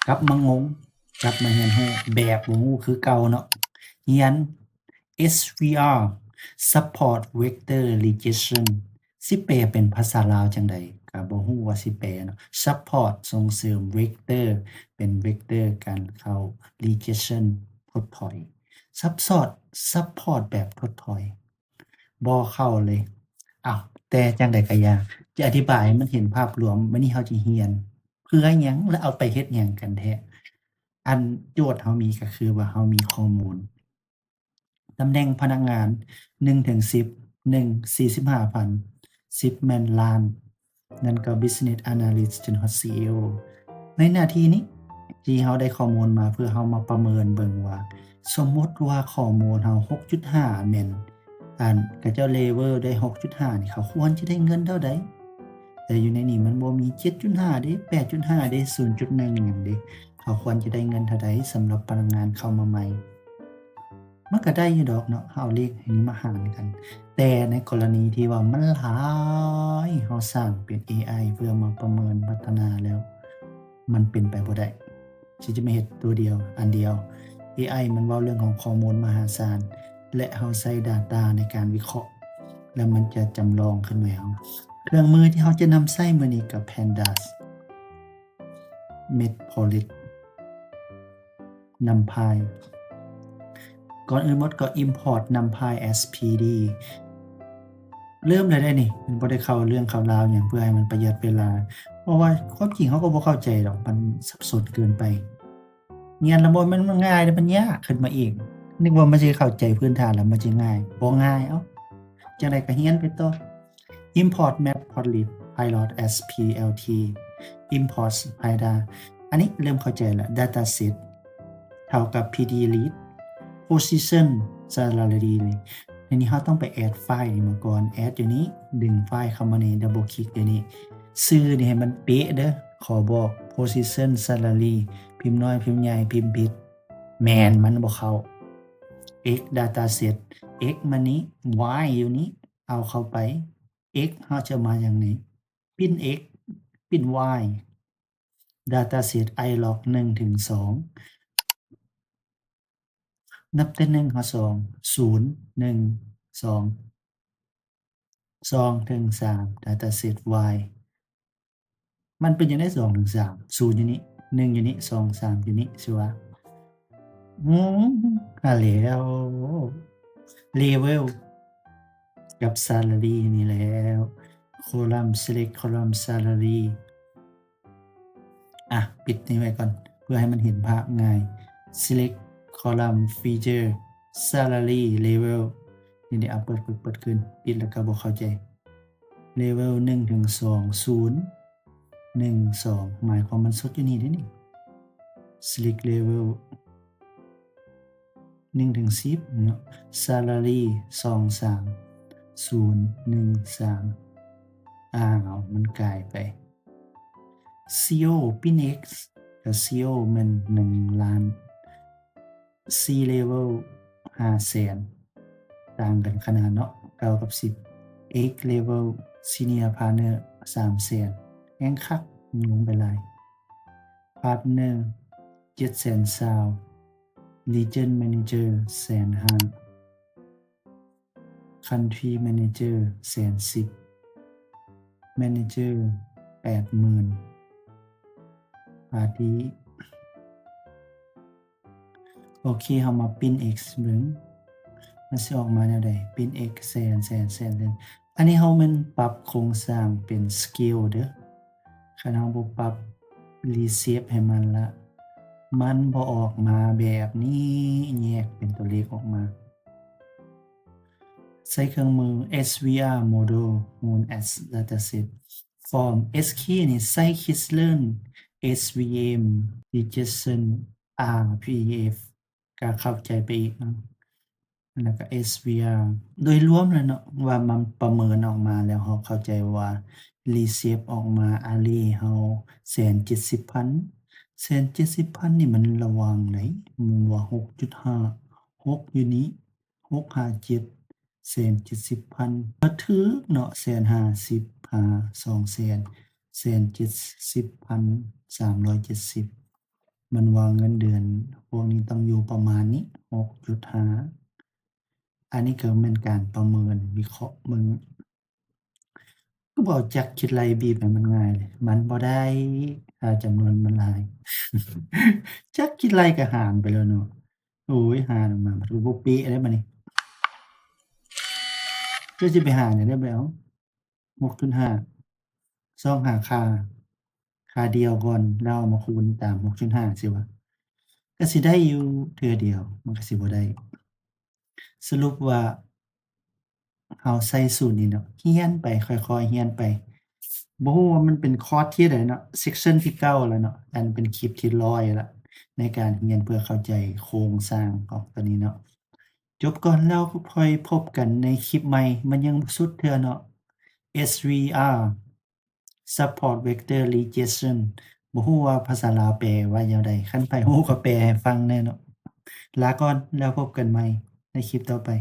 ກັບມາງົງ ກັບມາຮຽນຮູ້ແບບບໍ່ຮູ້ຄືເກົ່າເນາະ. ຮຽນ SVR Support Vector Regression ຊິແປເປັນພາສາລາວຈັ່ງໃດ ກໍບໍ່ຮູ້ວ່າຊິແປເນາະ. Support ສົ່ງເສີມ, Vector ເປັນ Vector ການເຂົ້າ, Regression ທົດຖອຍ. Support Support ແບບທົດຖອຍ ບໍ່ເຂົ້າເລີຍ. ອ້າວ ແຕ່ຈັ່ງໃດກໍຢ່າ ຈະອະທິບາຍໃຫ້ມັນເຫັນພາບລວມ. ມື້ນີ້ເຮົາຈະຮຽນເພື່ອຫຍັງ ແລະ ເອົາໄປເຮັດຫຍັງກັນແທ້? ອັນໂຈດເຮົາມີກໍຄືວ່າເຮົາມີຂໍ້ມູນ ຕຳແໜ່ງພະນັກງານ ໜຶ່ງເຖິງສິບ ໜຶ່ງ ສີ່ສິບຫ້າພັນ ສິບແມ່ນລ້ານ ນັ້ນກໍ Business Analyst ຈົນຮອດ CEO. ໃນໜ້າທີ່ນີ້ທີ່ເຮົາໄດ້ຂໍ້ມູນມາ ເພື່ອເຮົາມາປະເມີນເບິ່ງວ່າ ສົມມຸດວ່າຂໍ້ມູນເຮົາ ຫົກຈຸດຫ້າ ແມ່ນ ອັນ ເຂົາເຈົ້າ level ໄດ້ ຫົກຈຸດຫ້າ ນີ້ ເຂົາຄວນຈະໄດ້ເງິນເທົ່າໃດ? ແຕ່ຢູ່ໃນນີ້ມັນບໍ່ມີ ເຈັດຈຸດຫ້າ ເດ້ ແປດຈຸດຫ້າ ເດ້ ສູນຈຸດໜຶ່ງ ຫຍັງເດ້. ເຂົາຄວນຈະໄດ້ເງິນເທົ່າໃດ ສຳລັບພະນັກງານເຂົ້າມາໃໝ່? ມັນກໍໄດ້ຢູ່ດອກເນາະ ເຮົາເອົາເລກນີ້ມາຫານກັນ. ແຕ່ໃນກໍລະນີທີ່ວ່າມັນຫຼາຍ ເຮົາສ້າງເປັນ ເອໄອ ເພື່ອມາປະເມີນພັດທະນາແລ້ວ ມັນເປັນໄປບໍ່ໄດ້ທີ່ຈະມາເຮັດຕົວດຽວ ອັນດຽວ. ເອໄອ ມັນເວົ້າເລື່ອງຂອງຂໍ້ມູນມະຫາສານ ແລະ ເຮົາໃຊ້ data ໃນການວິເຄາະ ແລ້ວມັນຈະຈຳລອງຂຶ້ນມາໃຫ້ເຮົາ. ເຄື່ອງມືທີ່ເຮົາຈະນຳໃຊ້ມື້ນີ້ກໍ Pandas, Matplotlib, NumPy. ກ່ອນອື່ນໝົດກໍ import NumPy as PD. ເລີ່ມແລ້ວເດ້ນີ້ ບໍ່ໄດ້ເຂົ້າເລື່ອງເຂົ້າລາວຫຍັງ ເພື່ອໃຫ້ມັນປະຢັດເວລາ ເພາະວ່າຄວາມຈິງເຮົາກໍບໍ່ເຂົ້າໃຈດອກ ມັນສັບສົນເກີນໄປ. ຮຽນລະບໍ່ແມ່ນມັນງ່າຍເດ້ ມັນຍາກຂຶ້ນມາອີກ. ນຶກວ່າມັນຊິເຂົ້າໃຈພື້ນຖານແລ້ວມັນຊິງ່າຍ ບໍ່ງ່າຍ. ເອົ້າ ຈັ່ງໃດກໍຮຽນໄປຕໍ່. Import Matplotlib Pilot as PLT, import Pandas. ອັນນີ້ເລີ່ມເຂົ້າໃຈແລ້ວ dataset ເທົ່າກັບ PD Lead Position Salary. ໃນນີ້ເຮົາຕ້ອງໄປ add file ນີ້ມາກ່ອນ add ຢູ່ນີ້ ດຶງ file ເຂົ້າມານີ້ double click ຢູ່ນີ້. ຊື່ນີ້ໃຫ້ມັນເປະເດີ້ ຂໍບອກ Position Salary ພິມນ້ອຍ ພິມໃຫຍ່ ພິມຜິດ ແມ່ນມັນບໍ່ເຂົ້າ. X dataset, X ມານີ້ Y ຢູ່ນີ້ ເອົາເຂົ້າໄປ. X ເຮົາຈະມາຢ່າງນີ້ print X, print Y. Dataset ilog ໜຶ່ງເຖິງສອງ ນັບແຕ່ໜຶ່ງຫາສອງ ສູນ ໜຶ່ງ ສອງ ສອງເຖິງສາມ dataset Y. ມັນເປັນຈັ່ງໃດ ສອງເຖິງສາມ ສູນຢູ່ນີ້ ໜຶ່ງຢູ່ນີ້ ສອງ ສາມຢູ່ນີ້ ຊິວ່າ ອືມ ຫາແລ້ວ level ກັບ salary ນີ້ແລ້ວ column, select column salary. ອ່ະ ປິດນີ້ໄວ້ກ່ອນ ເພື່ອໃຫ້ມັນເຫັນພາບງ່າຍ. Select column feature salary level ນີ້ເດ ເອົາ ເປີດ ເປີດ ເປີດຄືນ ປິດແລ້ວກໍບໍ່ເຂົ້າໃຈ. Level ໜຶ່ງເຖິງສອງ ສູນ ໜຶ່ງ ສອງ ໝາຍຄວາມມັນສຸດຢູ່ນີ້ເດ້ນີ້. Select level ໜຶ່ງເຖິງສິບເນາະ salary ສອງ ສາມ ສູນ ໜຶ່ງ ສາມ. ອ້າວ ມັນກາຍໄປ. CEO print X ກໍ CEO ແມ່ນໜຶ່ງລ້ານ. C level ຫ້າແສນ ຕ່າງກັນຂະໜາດເນາະ ເກົ້າກັບສິບ. X level senior partner ສາມແສນ ແຮງຄັກ ລົງໄປຫຼາຍ. Partner ເຈັດແສນຊາວ. Region manager ແສນຫ້າ. Country manager ແສນສິບ. Manager ແປດໝື່ນ. Party ໂອເຄ ເຮົາມາ print X ເບິ່ງ ມັນຊິອອກມາແນວໃດ? Print X ແສນ ແສນ ແສນ ແສນ. ອັນນີ້ເຮົາແມ່ນປັບໂຄງສ້າງເປັນ scale ເດີ້. ຄັນເຮົາບໍ່ປັບ reshape ໃຫ້ມັນລະ ມັນບໍ່ອອກມາແບບນີ້ ແຍກເປັນຕົວເລກອອກມາ. ໃຊ້ເຄື່ອງມື SVR model run as dataset. Form SK ນີ້ໃຊ້ Skilearn SVM regression RPEF ກໍເຂົ້າໃຈໄປອີກເນາະ. ແລ້ວກໍ SVR ໂດຍລວມແລ້ວເນາະ ວ່າມັນປະເມີນອອກມາແລ້ວ ເຮົາເຂົ້າໃຈວ່າ reshape ອອກມາ array ເຮົາ ແສນເຈັດສິບພັນ ແສນເຈັດສິບພັນນີ້ມັນລະວັງໃດ໋ ມັນວ່າ ຫົກຈຸດຫ້າ ຫົກຢູ່ນີ້ ຫົກຫາເຈັດ ແສນເຈັດສິບພັນ ກໍຖືກເນາະ ແສນຫ້າສິບຫາສອງແສນ ແສນເຈັດສິບພັນສາມຮ້ອຍເຈັດສິບ. ມັນວ່າເງິນເດືອນພວກນີ້ຕ້ອງຢູ່ປະມານນີ້ ຫົກຈຸດຫ້າ ອັນນີ້ກໍແມ່ນການປະເມີນວິເຄາະເບິ່ງ ກໍບອກຈັກຄິດໄລ່ບີບໃຫ້ມັນງ່າຍເລີຍ ມັນບໍ່ໄດ້ ຖ້າຈຳນວນມັນຫຼາຍ ຈັກຄິດໄລ່ກໍຫານໄປແລ້ວເນາະ ໂອ້ຍ ຫານອອກມາມັນກໍບໍ່ເປະແລ້ວບາດນີ້ ເຈົ້າຊິໄປຫານຫຍັງໄດ້ ໄປເອົາ ຫົກຈຸດຫ້າ ຊອກຫາຄ່າ ຄ່າດຽວກ່ອນ ແລ້ວເອົາມາຄູນຕາມ ຫົກຈຸດຫ້າ ຊີ້ຫວາ ກໍຊິໄດ້ຢູ່ເທື່ອດຽວ ມັນກໍຊິບໍ່ໄດ້ ສະຫຼຸບວ່າ ເຮົາໃຊ້ສູດນີ້ເນາະ ຮຽນໄປ ຄ່ອຍໆຮຽນໄປ ບໍ່ຮູ້ວ່າມັນເປັນຄອດທີໃດເນາະ ເຊັກຊັນທີເກົ້າແລ້ວເນາະ ອັນເປັນຄລິບທີຮ້ອຍແລ້ວ ໃນການຮຽນເພື່ອເຂົ້າໃຈໂຄງສ້າງຂອງຕົວນີ້ເນາະ ຈົບກ່ອນແລ້ວຄ່ອຍພົບກັນໃນຄລິບໃໝ່ ມັນຍັງບໍ່ສຸດເທື່ອເນາະ ເອັສວີອາ Support Vector Regression ບໍ່ຮູ້ວ່າພາສາລາວແປວ່າແນວໃດ ຄັນໃຜຮູ້ກໍແປໃຫ້ຟັງແດ່ເນາະ ລາກ່ອນ ແລ້ວພົບກັນໃໝ່ໃນຄລິບຕໍ່ໄປ.